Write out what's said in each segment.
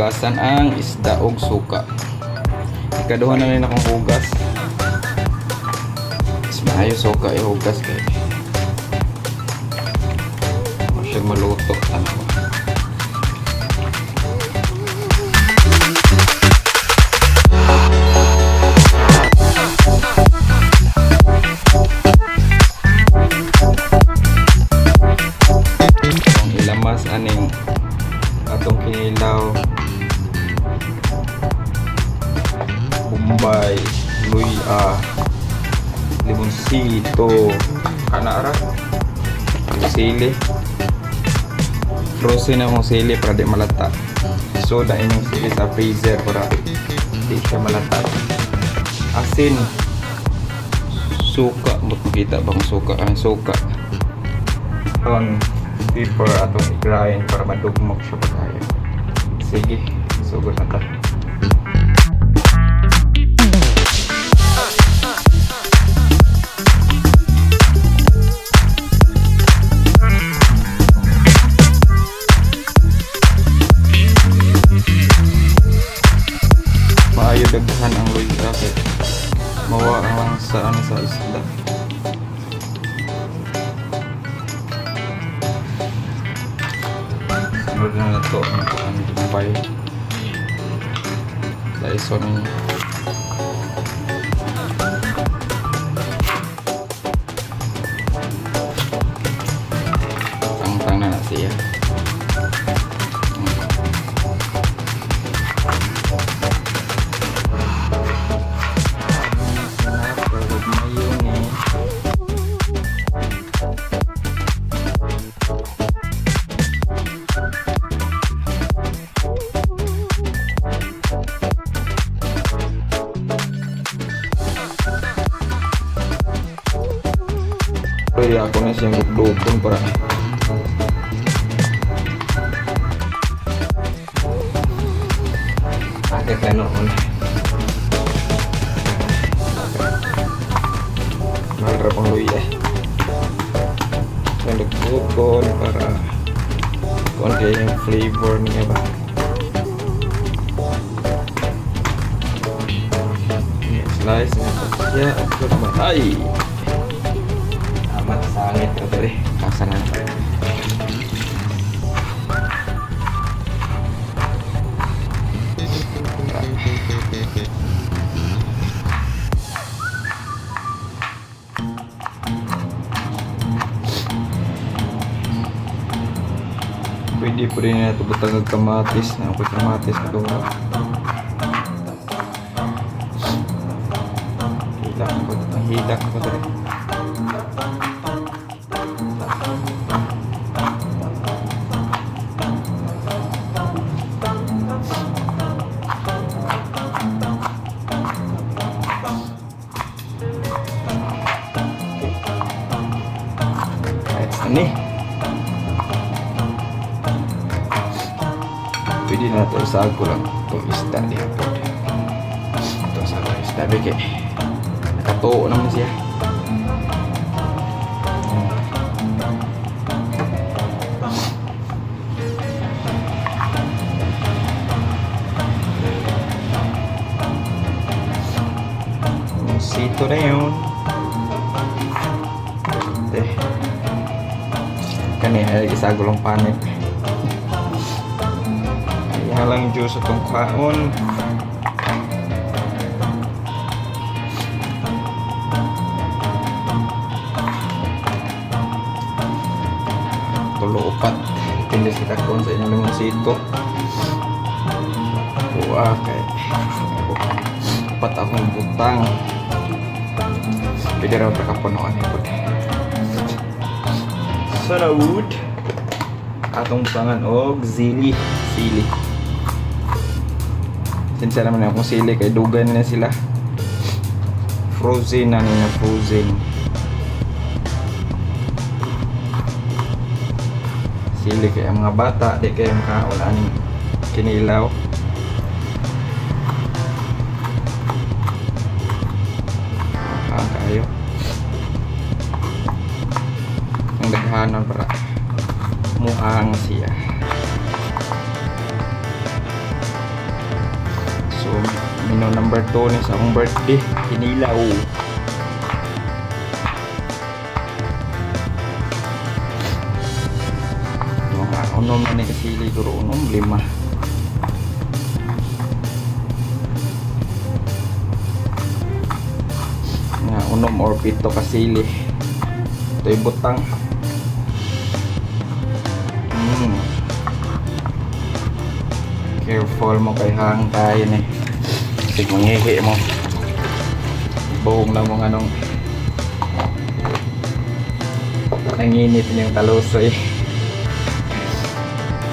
Hugasan ang isda og suka. Ikaduha na rin akong hugas. Mas maayo suka ihugas kay mo siya maluto. Ano ba? Ang ilamas aning atong kinilaw, Bombay, luya, limonsito, kana ra, sili. Frozen na akong sili para di malata. So, na inyong sili sa freezer para di siya malata. Asin, suka, ba't makita bang suka? Ang suka. Ton, pepper atong i-grind para madugmok siya pagkayo. Sige, sugod na ta. Maayo daghan ang luya kay mawa ang langsa ani sa isda. Sunod na to ang dumpay. Sa ninyo. Tangtang na na siya. Mayonnaise. Uy, ako na siyang dukdukon para ate ka noon. Mahal ra pang luya eh. Siyang dukdukon para kung kaya yung flavor niya ba. Yeah, slice niya pa siya. At naman. Ay! Amat sangit na ito eh. Kasa na. Pwede po rin na ito butang og kamatis na ako'y kamatis na gawa. Hilak ko. Ang hilak ko dali. Kahit sa ni. Pwede na ito isago lang itong isda niya po. Ito sa isda bigay. Nakatuo naman siya. Sito na yun. Ate. Kani ay isago lang panit. Ay halang juice itong kaon. Tulo upat. Depende sa kaon sa inyong limonsito. Kuha kay upat akong butang. Pwede raw kapunuan ipod. Sana wood. Atong butangan og sili. Sili. Sinsya naman akong sili kay dugay na sila. Frozen na nila, frozen. Sili kay ang mga bata di kay makaon aning kinilaw. Ah, kayo. Ang daghanon para muhang siya. Giluto ni sa akong birthday. Kinilaw. Mga unom na ni kasili guro, unom, lima. Nga unom or pito kasili. Ito butang. Careful mo kay hang tayo ni. Sig mangihi mo. Buhong lang mong anong nanginit niyang talusoy.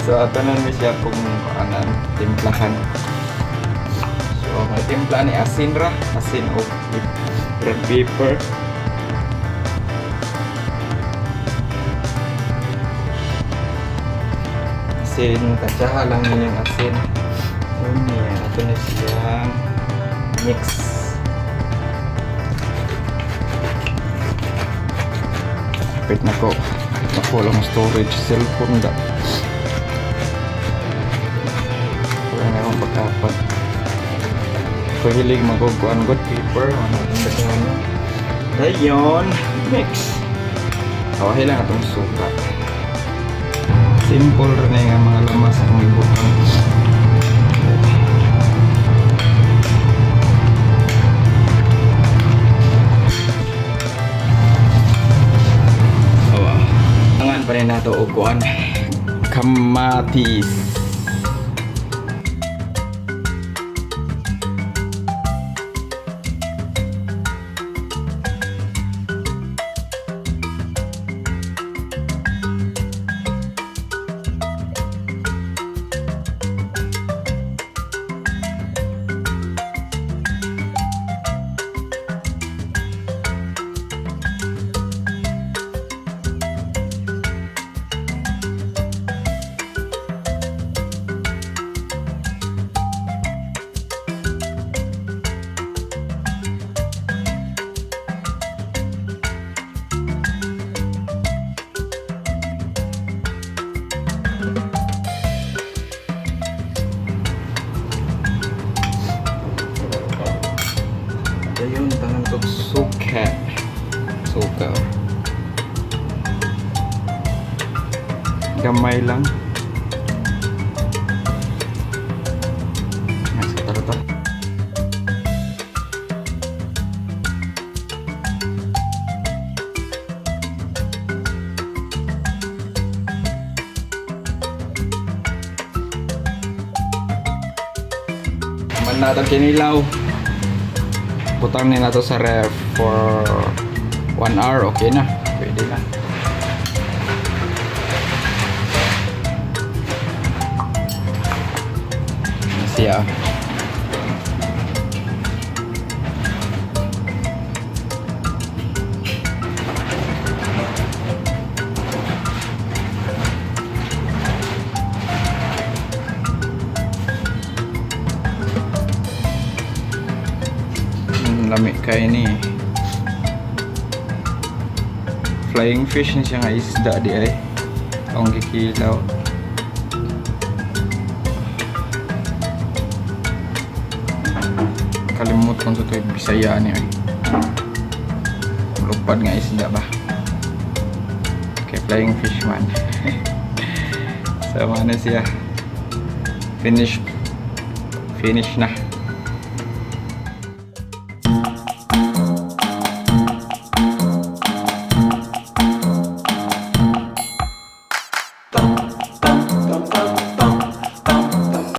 So ato na ni siya kung anan timplahan. So may timpla ni asin ra, asin o red pepper. Asin, tansyaha lang yun yung asin. Yun niya, ato na siyang mix. Kapit na ko. Ako lang storage cellphone da. Wala na akong pagkapat. Pahilig magugkuan good paper. Ano ang daghan. Dayon, mix. Awahi lang atong suka. Simple rin nga mga lamas ang ibutang. Oh, wow. Angan pa rin nato og kuan. Kamatis. Ayun, tangan to suka. Suka, oh. Gamay lang. Nasa tara to. Man natin kinilaw. Butang ni nato sa ref for 1 hour, okay na. Pwede na. Na siya. Lami kay ni. Flying fish ni siya nga isda di ay. Ang gikilaw. Kalimot kung sa ito'y Bisaya ni ay. Lupad nga isda ba? Okay, flying fish man. So, ano siya? Finish. Finish na.